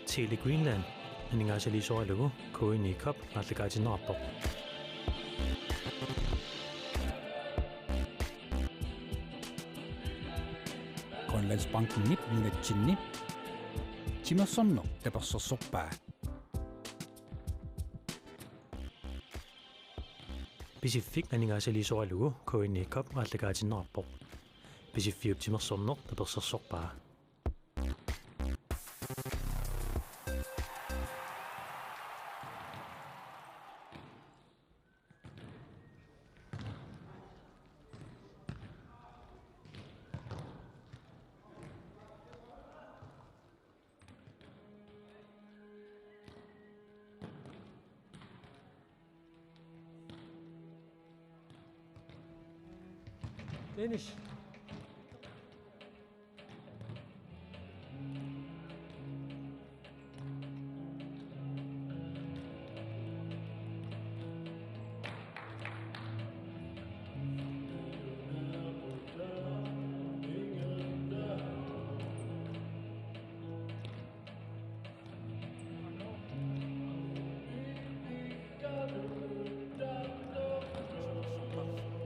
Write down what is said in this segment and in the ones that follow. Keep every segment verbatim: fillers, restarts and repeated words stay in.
Tele Greenland aningaasaliisoralugu K N I Cup aallakaatinneqarpoq. Grønlandsbankenip nunatsinni timersorneq tapersersorpaa. Pisiffik aningaasaliisoralugu K N I Cup aallakaatinneqarpoq. Pisiffiup timersorneq tapersersorpaa. Dennis.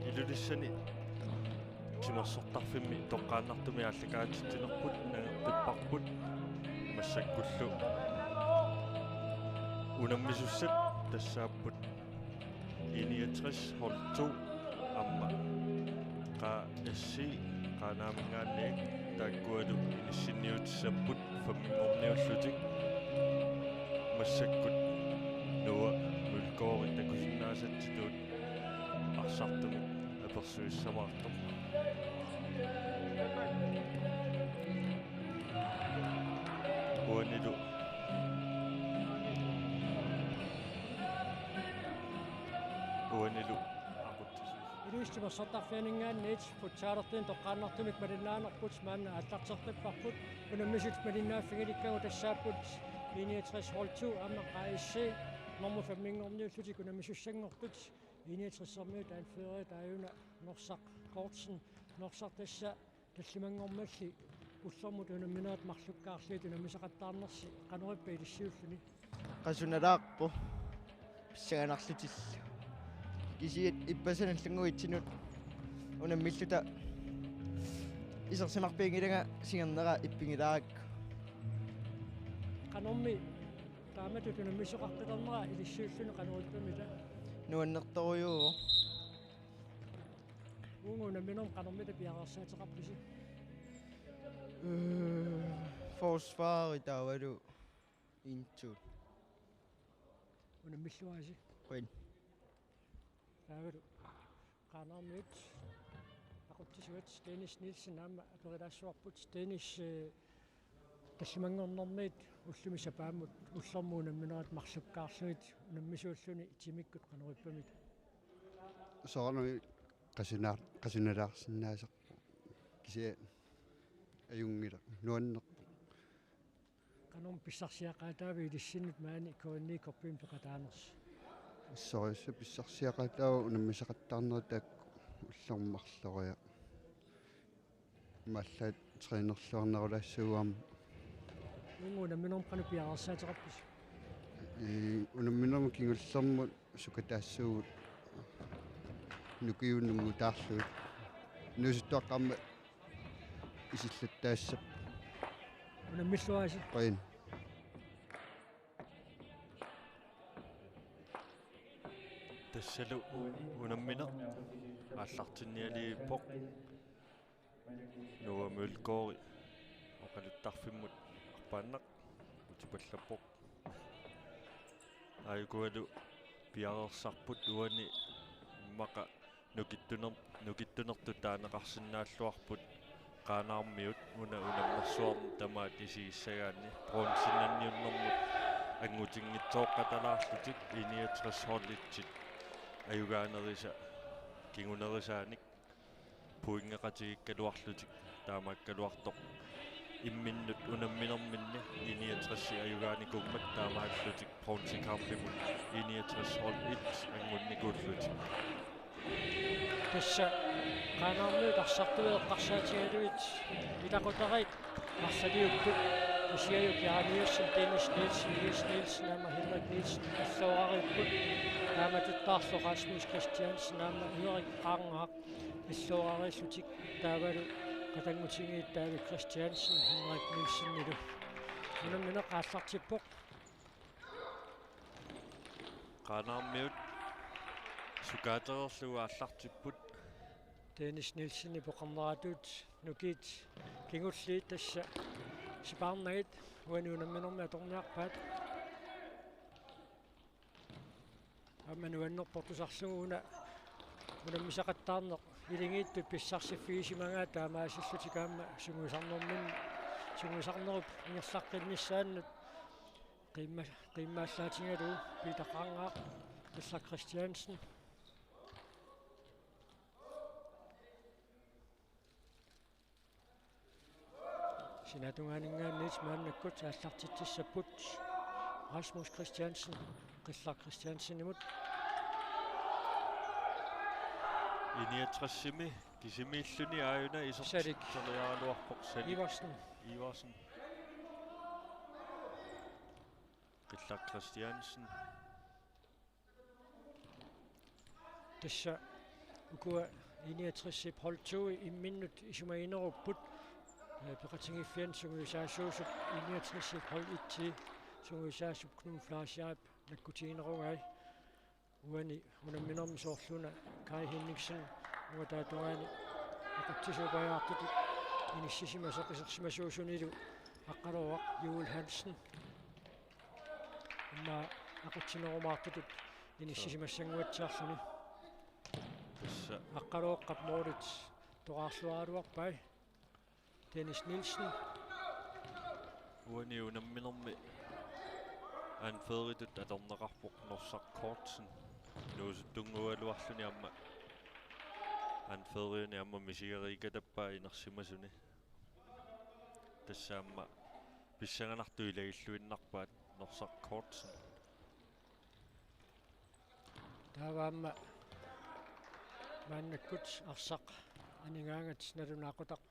Ilulissani timersortarfimmi toqqaannartumik aallakaatitsinerput nangeqqipparput, massakkullu unammisussat tassaapput I niogtres hold to aamma Q S C Qaanaaminngaanniit, taakkualu inissinniutissapput femminngorniullutik. Massakkut Noah Mølgaard takusinnaasatsitut arsartumik apersuissamaartoq. Uanilu, uanilu aqutsisui. Ilulissat timersortarfianinngaanniit futsalertunik toqqaannartumik malinnaanerput maanna aallarteqqipparput. Unammisut malinnaaffigilikkagut tassaapput I niogtres hold to aamma Q S C normu femminngorniullutik unammisussanngortut. I niogtresermiut anfører taajuna Norsaq Kortsen. Norsaq, tassa tallimanngormalli ullormut unamminerit marlukkaarlugit unammisaqattaarnersi qanoq ippa ilissiulluni? Qasunalaarpoq pissanganarlutillu. Kisianni ippassaq nallannguitsinut unammilluta isersimarpianngilanga singernera ippinngilarakku. Qanormi taamatut unammisoqaqqilernera ilissiulluni, qanoq ippamita? Nuannertorujuuvoq. Uunga unamminermi qanormita piareersaateqarpisi? Øh, forsvari taavalu intuut. Unammilluarisi. Qujan. Taavalu Qaanaarmiut aqutsisuat Dennis Nielsen aamma aperilaassuarput. Dennis, eh, tallimanngornermiit ullumi sapaammut ullormut unamminerit marlukkaarlugit unammisuulluni timikkut qanoq ippamita? Soorunami qasuna-, qasunalaarsinnaasarpoq, kisianni ajunngilaq, nuannerpoq. Qanormi pissarsiaqaataava ilissinnut maani K N I Cupimi peqataanersi? Assorsuaq pissarsiaqaataavoq unammisaqattaarnerit taakku ullormut marloriarlugit. Imaallaat trænerluarnerulaassaagut aamma. Uunga unamminermi qanoq piareersaateqarpisi? Ee, unamminermi kingullermut sukataassaagut nukiunnguutaarlugit. Inuusuttuaqqat aamma isillattaassapput. Unammilluarisi. Qujan. Tassalu unammineq aallartinnialerpoq. Noah Mølgaard oqaluttarfimmut arpaannaq utipallappoq. Aajukualu piareersarput uani, immaqa nukittuner-, nukittunertut taaneqarsinnaalluarput Qaanaarmiut una unammersuarneq tamaat isigissagaanni. Bronzinniunnermut angutinngitsooqatalaarlutik I niogtres holditsit ajugaanerisa kingunerisaanik pointeqatigiikkaluarlutik, taamaakkaluartoq imminnut unamminerminni I niogtres ajugaanikuummat taamaallutik bronzekampimut I niogtres hold et angunnikuullutik. Tassa Qaanaarmiut arsartui eqqarsaatigalugit ilaqutariit arsaliuttut Siajuk Janiussen, Dennis Nielsen, Niels Nielsen aamma Henrik Nielsen illooraripput. Taamatuttaarlu Rasmus Christiansen aamma Erik Qangaaq illoorariillutik, taavalu qatanngutigiit David Christiansen Henrik Nielsenilu. Unammineq aallartippoq. Qaanaarmiut sukaatereerlugu aallartipput. Dennis Nielsenip oqarneratut nukiit kingulliit tassa sipaarnagit uani unamminermi atorniarpaat. Aamma nuannerpoq tusarlugu una unammisaqattaarneq ilingiittut pissarsiffigisimagaa, taamaasillutik aamma sungiusarnermin-, sungiusarnerup ingerlaqqinnissaannut qiimma-, qiimmaallaatigalugu. Peter Qangaaq, Qillaq Christiansen. Sinatungaaninngaanniit maannakkut aallartitsissapput Rasmus Christiansen Qillaq Christiansenimut. I niogtresimi kisimiilluni aajuna Salik isertitseriaraluarpoq, Salik Iversen. Iversen. Qillaq Christiansen. Tassa ukua I niogtresip hold to imminnut isumaginerupput. Eh, peqatigiiffianni sungiusaasuusut I niogtresip hold et sungiusaasup Knud Fleischerip nakkutiginerugai. Uani unamminermi soorlu una Kai Henningsen uanga taatugaani aqutsisuupajaartutut inissisimasoq isersimasuusunilu Aqqalooq Juul Hansen. Aamma aqutsinerumaartutut inissisimassannguatsiarluni. Tassa Aqqalooqap moolit toraarluaraluarpai. Dennis Nielsen. Uani unamminermi anføreritut atorneqarpoq Norsaq Kortsen. Inuusuttunnguugaluarluni aamma anføreriani aamma misigeriikatappaa inersimasuni. Tassa aamma pissanganartut ilagilluinnarpaat Norsaq Kortsen. Taava aamma maannakkut arsaq anigaangat nalunaaqutaq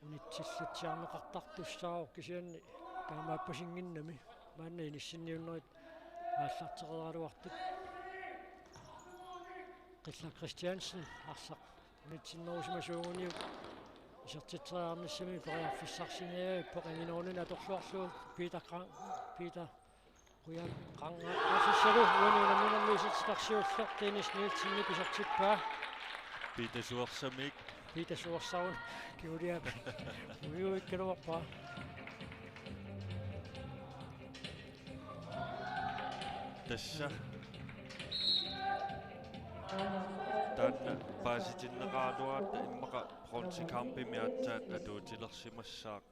unitsillatsiarneqartartussaavoq, kisianni taamaappasinngimmat maanna inissinniunnerit aallartereeraluartut. Qillaq Christiansen arsaq unitsinnerusimasuuguniuk isertitseriarnissaminik periarfissarsiniarpoq, anginerunini atorluarlugu Peter Qang-, Peter Qujan Qangaaq. Asissalu uani unamminermi isertitaq siulleq Dennis Nielsenip isertippaa. Peter Suersamik. Peter Suersaq kinguliap. Ujuikkaluarpaa. Tassa. Taanna paasitinneqaraluaratta immaqa bronzekampimi aatsaat atuutilersimassaaq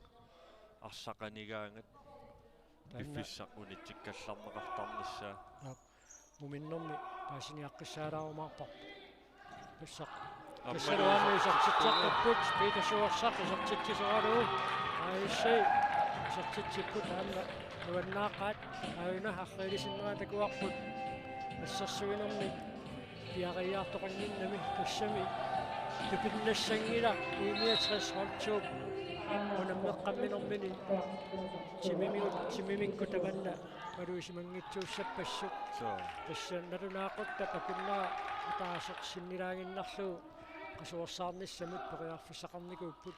arsaq anigaangat. Taanna piffissaq unitsikkallarneqartarnissaa. Aap. Muminnermi paasiniaqqissaalaarumaarparput. Tassa. Aamma tassalu aamma isertitseqqipput, Peter Suersaq isertitsisoralugu. Aissi isertitsipput aamma nuannaaqaat, aajuna arriilisinnera takuarput. Assersuinermi piareeriartoqannginnami, tassami tupinnassanngilaq I niogtres hold to unammeqqamminermini timimigut, timimikkut tamanna maluisimanngitsuussappassuk. Suu. Tassa nalunaaqutaq takunnera ataaseq sinnilaaginnarlugu qasuersaarnissamut periarfissaqarnikuupput.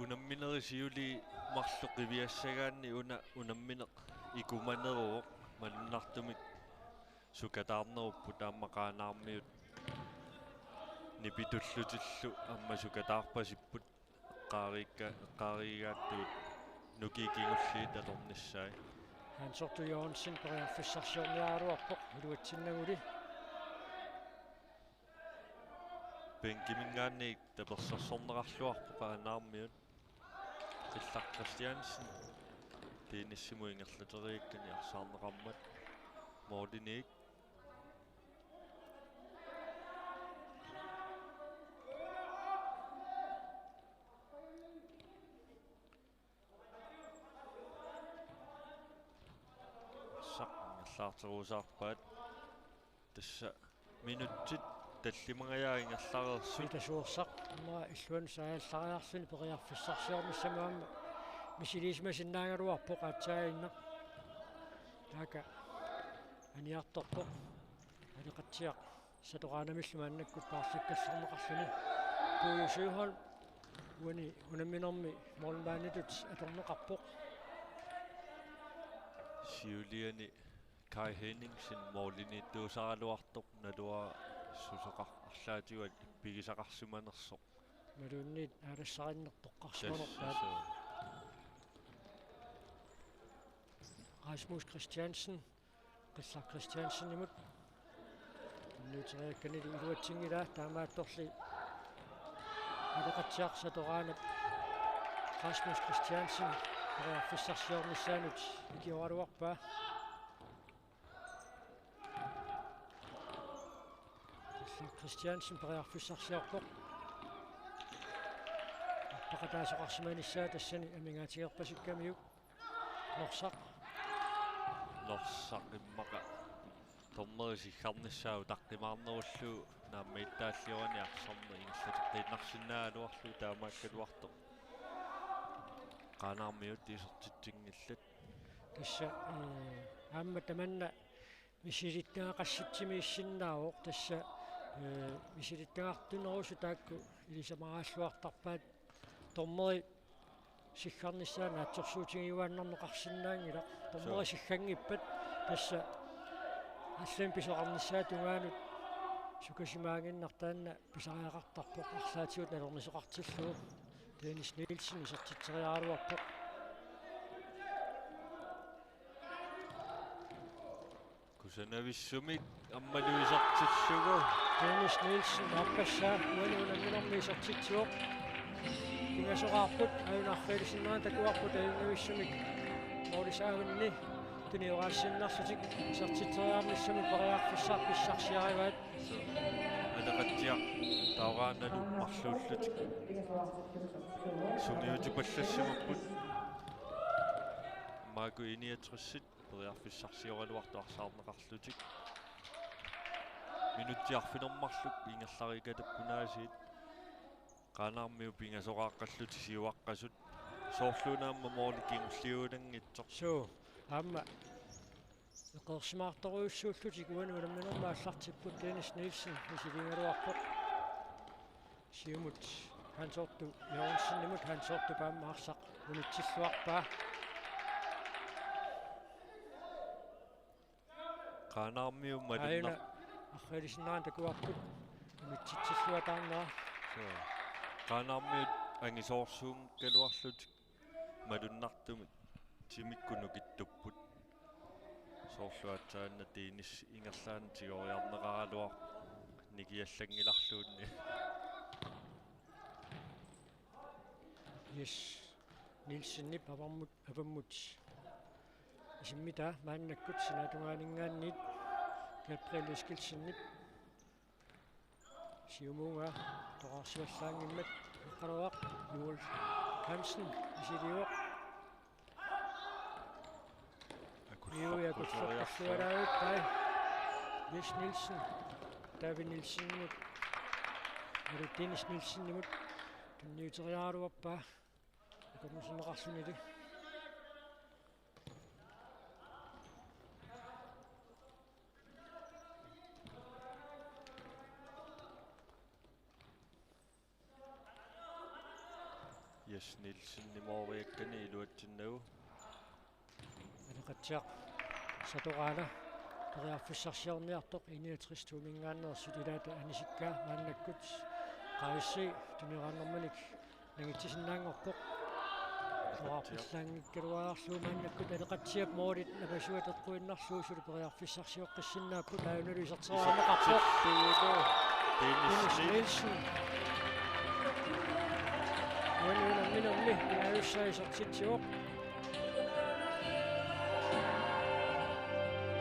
Unamminerit siuliit marluk qiviassagaanni una unammineq ikumaneruvoq, malunnartumik sukataarnerupput aamma Qaanaarmiut nipitullutillu aamma sukataarpasipput. Eqqaariikka-, eqqaariigaattuut nukiit kingulliit atornissaat. Hans Otto Jørgensen periarfissarsiorniaraluarpoq iluatsinnaguli. Bænkiminngaanniit tapersersorneqarluarpoq Qaanaarmiut. Qillaq Christiansen Dennisimut ingerlateriikkani arsaarneqarmat målimiit. Arsaq ingerlaarterusaarpaat. Tassa minutsit tallimangajaa ingerlareersut. Peter Suersaq aamma illuanut saajallariarluni periarfissarsiornissamut aamma misiliisimasinnaagaluarpoq aatsaaginnaq. Taakku aniartorpoq. Aleqatsiaq Satoraanamillu maannakkut paarlakkallarneqarluni. Pujo Søholm uani unamminermi målmanditut atorneqarpoq. Siuliani Kai Henningsen målimiittuusaraluartoq, naluara susoqar-, arlaatigut ippigisaqarsimanersoq. Imaluunniit aalassarinneq toqqarsimanerpaat. Tassa suu. Rasmus Christiansen, Qillaq Christiansenimut. Tunniuteriakkanilu iluatsinngilaa, taamaattorli Aleqatsiaq Satoraanap Rasmus Christiansen periarfissarsiornissaanut ikioraluarpaa. Qillaq Christiansen periarfissarsiorpoq. Arpaqataasoqarsimanissaa tassani amigaatigerpasikkamiuk. Norsaq. Norsaq immaqa dommeri siggarnissaa utaqqimaarnerullugu naammagittaalliorani arsarneq ingerlateqqiinnarsinnaagaluarlugu taamaakkaluartoq. Qaanaarmiut isertitsinngillat. Tassa, ee, aamma tamanna misilittagaqassitsimiissinnaavoq tassa, ee, misilittagartunerusut taakku ilisamaraalluartarpaat, dommeri siggarnissaa naatsorsuutigiuaannarneqarsinnaanngilaq. Dommeri Suu. Sigganngippat tassa allamik pisoqarnissaata tungaanut sukasimaaginnartoq taanna pisariaqartarpoq, arlaatigut nalornisoqartillugu. Dennis Nielsen isertitseriaraluarpoq. Kusanavissumik aammalu isertillugu. Dennis Nielsen aappassaa uani unamminermi isertitsivoq. Pingasoqaarput, aajuna arfinilinniarnerat takuarput, ajunngivissumik målip saavinni tunioraassinnarlutik isertitseriarnissamut periarfissaq pissarsiarivaat. Aleqatsiaq Taoraanalu marluullutik sungiutipallassimapput. Maannakkut I niogtresit periarfissarsioraluartut arsaarneqarlutik. Minutsit arfineq-marluk ingerlariikkaluarput aasiit. Qaanaarmiut pingasoqaaqqallutik siuaqqasut. Soorluuna aamma måli kingulliulanngitsoq. Suu, aamma eqeersimaartorujussuullutik uani unamminermi aallartipput. Dennis Nielsen misiligaluarpoq. Siumut Hans Otto Jørgensenimut, Hans Otto aamma arsaq unitsilluarpaa. Qaanaarmiut aajuna malunnaq- arfinilinniarnerat takuarput. Unitsitsilluataarnera. Suu. Qaanaarmiut angisoorsuunngikkaluarlutik malunnartumik timikkut nukittupput. Soorlu aatsaannguaq Dennis ingerlaannaq tigoriarneqaraluarpoq nikiallanngilarluunniit. Yes. Nielsenip avammut, avammut isimmitaa maannakkut sinaatungaaninngaanniit Gabriel Eskildsenip. Siumuunga toqqarsivallaanngimmat eqqaluaq Juul Hansen misiliivoq. Juul akulloqqulluaraluarpaa. Jens Nielsen. David Nielsenimut. Malu Dennis Nielsenimut. Tunniuteriaraluarpaa. Akornuserneqarlunilu. Jens Nielsen nimooriakkani iluatsinnagu. Aleqatsiaq Satoraana periarfissarsiorniartoq I niogtres-iminngaanneersut ilaata anisikkaa maannakkut. Qavissi tunioraannarmanik nangitsisinnaanngorpoq. Aleqatsiaq. Soraarpillaanngikkaluarlugu maannakkut Aleqatsiap målit napasuat eqquinnarlugu suli periarfissarsioqqissinnaapput, aajuna iserteriarneqarpoq. Isertillugu. Dennis Dennis Nielsen. Nielsen. Uani unamminermi aajussaa isertitsivoq.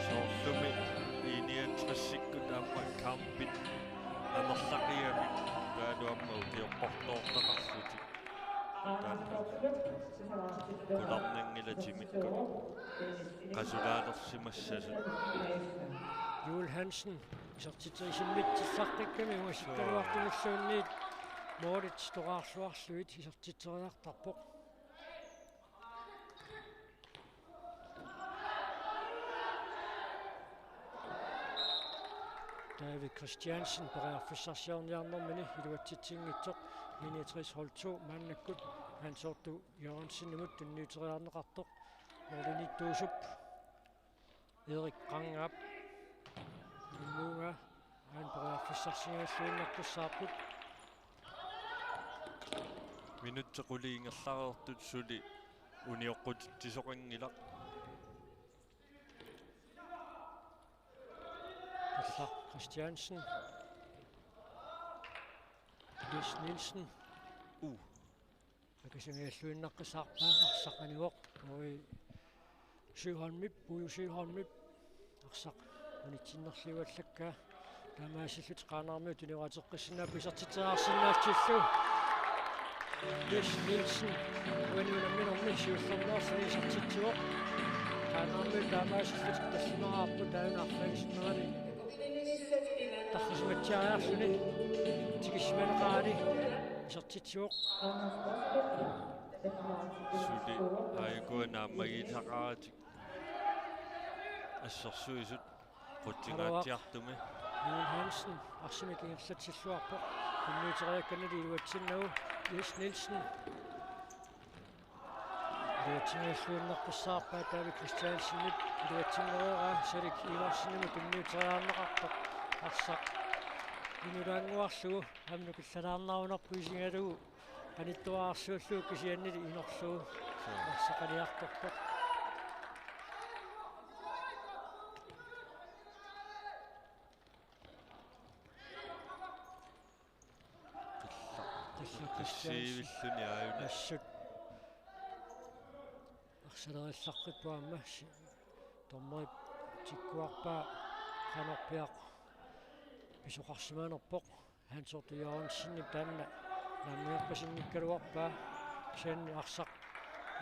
Soorlumi I niogtresikkut aamma kampit amerlaqigamik taavalu aamma ukioqqortoortaqarlutik. Taanna kularnanngilaq timikkut qasulaalersimassasut. Juul Hansen. Isertitseriarsimaartitsissaqqikkamik uasikkaluartumilluunniit målit toqqaarluarlugit isertitseriartarpoq. David Christiansen periarfissarsiorniarnermini iluatsitsinngitsoq, Minitris Holto maannakkut Hans Otto Jørgensenimut tunniuteriarneqartoq, målimiittuusup Erik Qangap immuunga aana periarfissarsiorniarluinnartussaapput. Minutsit qulit ingerlareersut suli unioqqutitsisoqanngilaq. Tassa Christiansen. Jens Nielsen. Uh. Akisangajaalluinnaqqissaarpaa arsaq anivoq. Ui Sjöholmip, Puju Sjöholmip. Arsaq unitsinnerliuallakkaa. Taamaasillutik Qaanaarmiut tuniorateqqissinnaapput isertitseriarsinnaallutillu. Jens Nielsen. Uani unamminermi siullermeerluni isertitsivoq. Qaanaarmiut taamaasillutik tallimaraarput taanna arlaangisinnerani. Tarrisimatsiariarluni. Tikisimaneqarani. Isertitsivoq. Suli aajukua naammagiissaqaratik. Assersuisut qutsinngatsiartumi. Juul Hansen arsamik ingerlatsilluarpoq. Tunniuteriakkannili iluatsinnagu Jens Nielsen. Iluatsinngilluinnartussaappaa David Christiansenip iluatsinnerugaa Salik Iversenimut tunniuteriarneqartoq. Arsaq inulaannguarlugu aamma killalaarnarunarpoq isigalugu. Qanittuararsuullugu kisiannili inorlugu. Suu. Arsaq qaniartorpoq. Qillaq. Qillaq Christiansen. Qissiivilluni aajuna. Assut. Arsaleriallaqqippoq aamma si-, dommerip tikkuarpaa qanorpiaq pisoqarsimanerpoq. Hans Otto Jørgensenip taanna naammagiorpasinngikkaluarpaa. Kisianni arsaq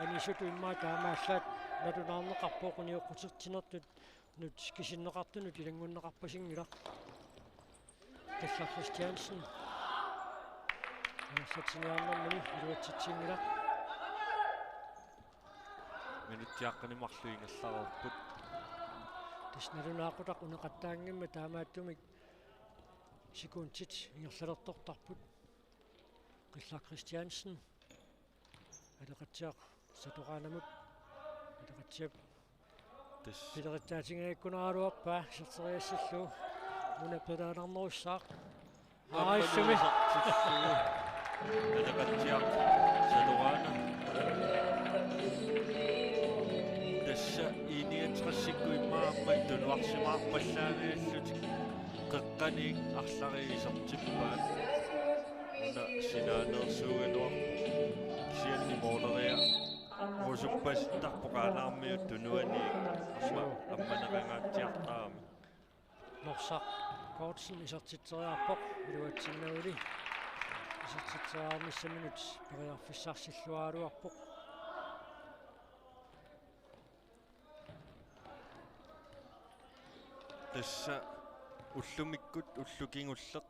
anisutut immaqa taamaallaat nalunaarneqarpoq unioqqutertinnertut. Nut kisinneqartunut ilanngunneqarpasinngilaq. Qillaq Christiansen. Ingerlatsiniarnermini iluatsitsinngilaq. Minutsit aqqaneq marluk ingerlareerput. Tassa nalunaaqutaq uneqattaanngimmat taamaattumik sekundit ingerlalertortarput. Qillaq Christiansen. Aleqatsiaq Satoraanamut. Aleqatsiap. Tassa. Pileritsaatiginngikkaluarpaa iserteriassallugu. Una pelaanarnerussaaq. Aamma aassumi. Nuusartillugu. Aleqatsiaq Satoraana. Tassa I niogtresikkut immaqa aamma tunuarsimaarpallaanngillutik. Qeqqaniit arlallit isertippaat. Una sinaaneersuugaluarpoq. Kisianni måleriarusupasittarpoq Qaanaarmiut tunuaniit. Aamma ammaneqangaatsiartarami. Norsaq Kortsen isertitseriarpoq iluatsinnaguli. Isertitseriarnissaminut periarfissarsilluaraluarpoq. Tassa ullumikkut ullut kingulleq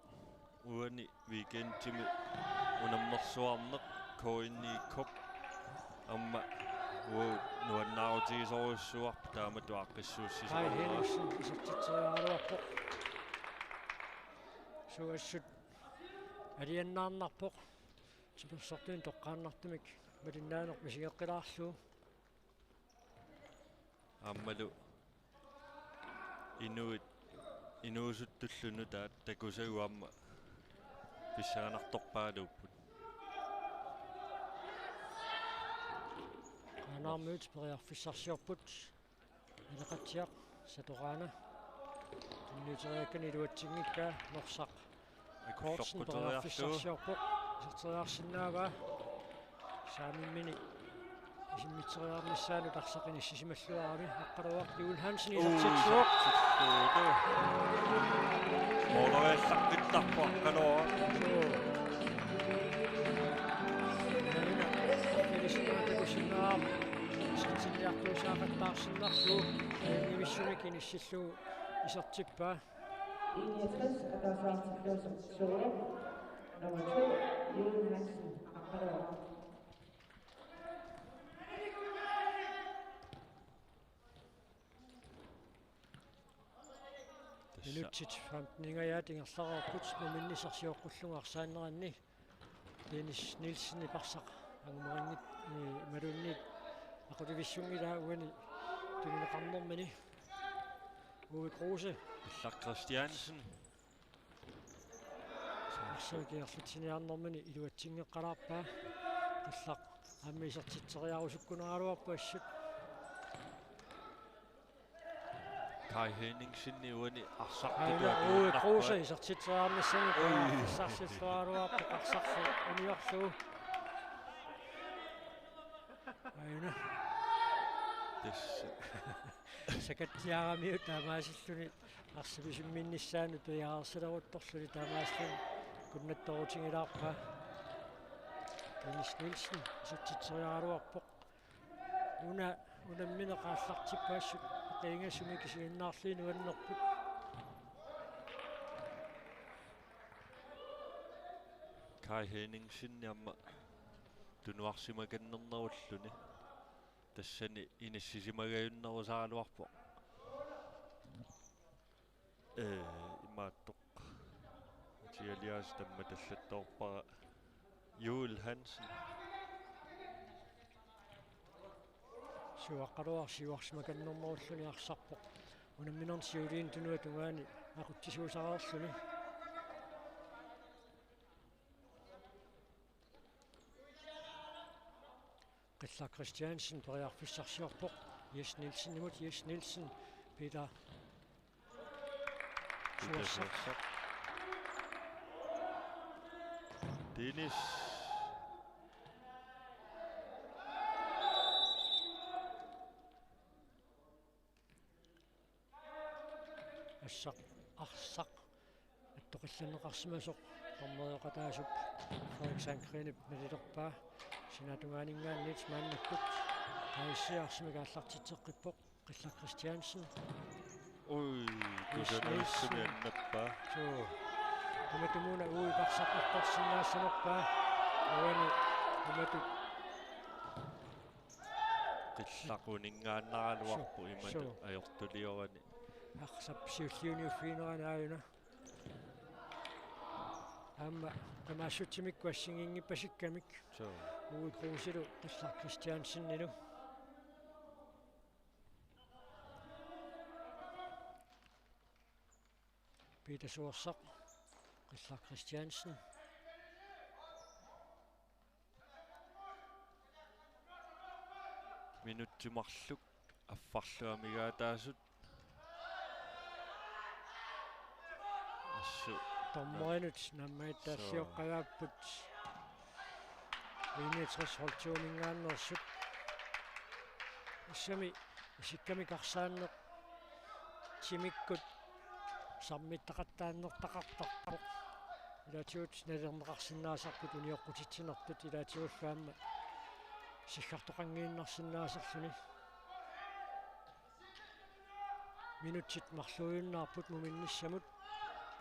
uani weekendimi unammersuarneq K N I Cup aamma uagut nuannaarutigisorujussuuarput taamatut aaqqissuussisoqarnera. Kai Henriksen isertitseriaraluarpoq. Suu assut alianaarnarpoq. Timersortunik toqqaannartumik malinnaaneq misigeqqilaarlugu. Aammalu inuit, inuusuttullu nutaat takusagut aamma pissanganartorpaaluupput. Qaanaarmiut periarfissarsiorput. Aleqatsiaq Satoraana. Tunniuteriakkani iluatsinngikkaa Norsaq Kortsen periarfissarsiorpoq. Iserteriarsinnaavaa. Saamimminik isimmitseriarnissaanut arsaq inissisimalluarami. Aqqaluaq Juul Hansen isertitsivoq. Uu, isertitsivoq. Måleriallaqqittarpoq Aqqaluaq. Joo. Naluna. Ilisinaatakusinnaa. Isertitsiniartuusaaqattaarsinnarlugu. Nivissumik inissillugu isertippaa. Enogtres, ataaseqartillugu siulleq nummer to, Juul Hansen, Aqqaluaq. Tassa. Minutsit femten-ingajaat ingerlareerput, muminni sioqqullugu arsaanneranni. Dennis Nielsenip arsaq angumerinngit, eh, imaluunniit aqutivissunngilaa uani tunineqarnermini. Uwe Kruse. Qillaq Christiansen. Arsaq ikiorlutsiniarnermini iluatsinngeqqalaarpaa. Qillaq aamma isertitseriarusukkunaraluarpoq assut. Kai Henningsen uani arsartutut. Aina Uwe atuinnarpaa. Kruse isertitseriarnissani. Oi. Arsarsilluaraluarpoq, arsarlu uniorlugu. Aina. Tassa. Sakatsiaramiut taamaasilluni arsaq pisimminnissaanut piareersileruttorluni taamaasilluni kunnattorutigilaarpaa. Dennis Nielsen isertitseriaraluarpoq. Una, unammineq aallartippoq, assut qiigasumik isiginnaarlugit nuannerput. Kai Henningsen aamma tunuarsimakannernerulluni. Tassani inissisimagajunnerusaraluarpoq. Ee, imaattoq. Utialiaas tammatallattoorpara Juul Hansen. Siuaqqaluaq siuarsimakannernerulluni arsarpoq. Unamminerni siuliini tunuata tungaani aqutsisuusareerluni. Qillaq Christiansen periarfissarsiorpoq. Jes Nielsenimut, Jes Nielsen, Peter Suassaq. Suassaq. Dennis. Arsaq, arsaq attoqillanneqarsimasoq dommerioqataasup Frederik Sandgrenip nalilerpaa. Sinaatungaaninngaanniit maannakkut K S C arsamik aallartitseqqippoq. Qillaq Christiansen. Ui, Jes kusanarissumi Nielsen annappaa. Suu. Tamatumuuna uagut arsaq attorsinnaassanerpaa. Uani tamatut. Qillaq uninngaannaraluarpoq. Suu. Imatut. Suu. Ajortuliorani. Arsap siulliuniuffiginerani aajuna. Aamma qamaassutsimikku assigiinngippasikkamik. Suu. Uwe Kruselu Qillaq Christiansenilu. Peter Suassaq, Qillaq Christiansen. Minutsit marluk affarlu amigaataasut. Assut. Dommerinut naammagittaalliorpaapput. Enogtres holdtyveminngaanneersut. Tassami isikkamik arsaanneq timikkut sammittaqattaannertaqartarpoq. Ilaatigut nalilerneqarsinnaasarput unioqqutitsinertut, ilaatigullu aamma siggartoqanngiinnarsinnaasarluni. Minutsit marluujunnaarput muminnissamut.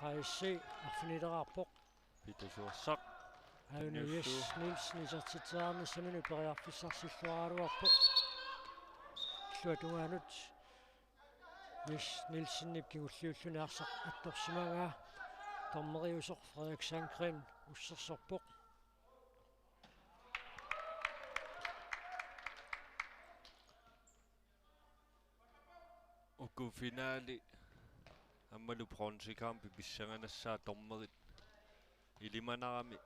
K S C arfinileraarpoq. Peter Suassaq. Aajuna Jes Nielsen isertitseriarnissaminut periarfissarsilluaraluarpoq. Illuatungaanut Jes Nielsenip kingulliulluni arsaq attorsimagaa. Dommeriusoq Frederik Sandgren ussersorpoq. Uku finali aammalu bronzekampit pissanganassaat dommerit ilimanarami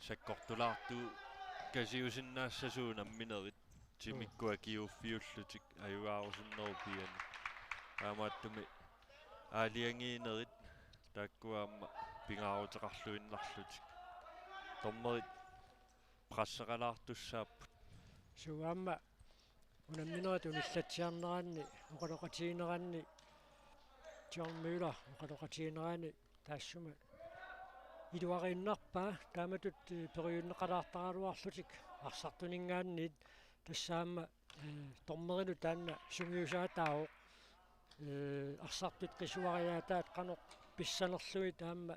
sakkortulaartuukkasiusinnaassasugut namminerit timikkut akiuuffiullutik ajugaarusunnerup piani. Taamaattumik aalajangiinerit taakkua aamma pingaaruteqarluinnarlutik. Dommerit presseqalaartussaapput. Suu, aamma unamminerit unillatsiarneranni, oqaloqatigineranni, John Møller oqaloqatigineranni taassuma iluariinnarpaa, taamatut, eh, periunneqalaartaraluarlutik arsartuninngaanniit, tassa aamma, eh, dommerinut taanna sungiusaataavoq. Eh, arsartut qisuariaataat qanoq pissanerlugit aamma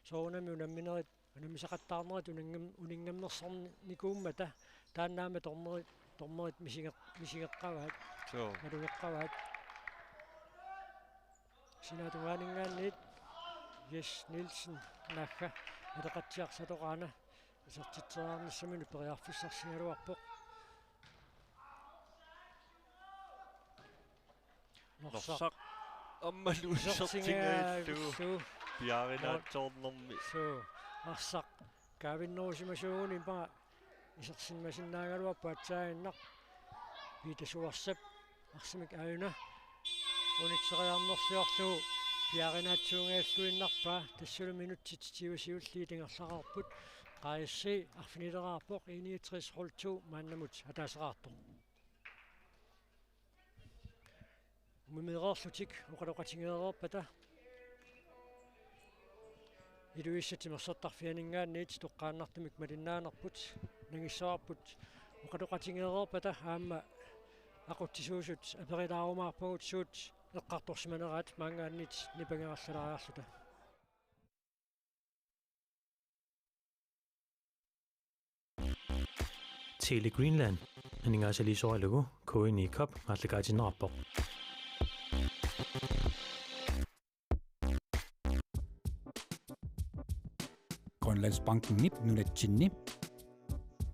soorunami unamminerit, unammisaqattaarnerit uninngam-, uninngammersornikuummata taanna aamma dommerit, dommerit misigeq-, misigeqqavaat, Suu. Malugeqqavaat. Sinaatungaaninngaanniit Jes Nielsen naagga Naleqqatsiarsaq Satoqqaana isertitseriarnissaminut periarfissarsigaluarpoq. Norsaq. Norsaq. Aammalu isertingaavillugu. Isertingaavillugu. Piaarinaatsoornermi. Suu. Arsaq kaavinnerusimasuuguni immaqa isersimasinnaagaluarpoq aatsaannguaq. Piita Suarsap arsamik aajuna unitseriarnerluarlugu piaarinaatsuungaalluinnarpaa, tassalu minutsit tyve siulliit ingerlaqaarput. Q S C arfinileraarpoq, enogtres nul to maannamut ataaseqartoq. Umimeereerlutik oqaloqatigeereerpata Ilulissat timersortarfianinngaanniit toqqaannartumik malinnaanerput nangissavarput oqaloqatigeereerpata aamma aqutsisuusut aperilaarumaarpagut suut eqqartorsimaneraat maanngaanniit nipangerallalaariarluta. Tele Greenland aningaasaliisoralugu K N I Cup aallakaatinneqarpoq. Grønlandsbankenip nunatsinni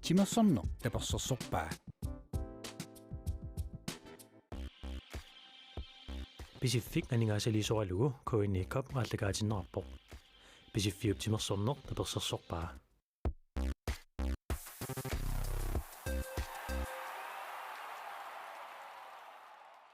timersorneq tapersersorpaa. Pisiffik aningaasaliisoralugu K N I Cup aallakaatinneqarpoq. Pisiffiup timersorneq tapersersorpaa.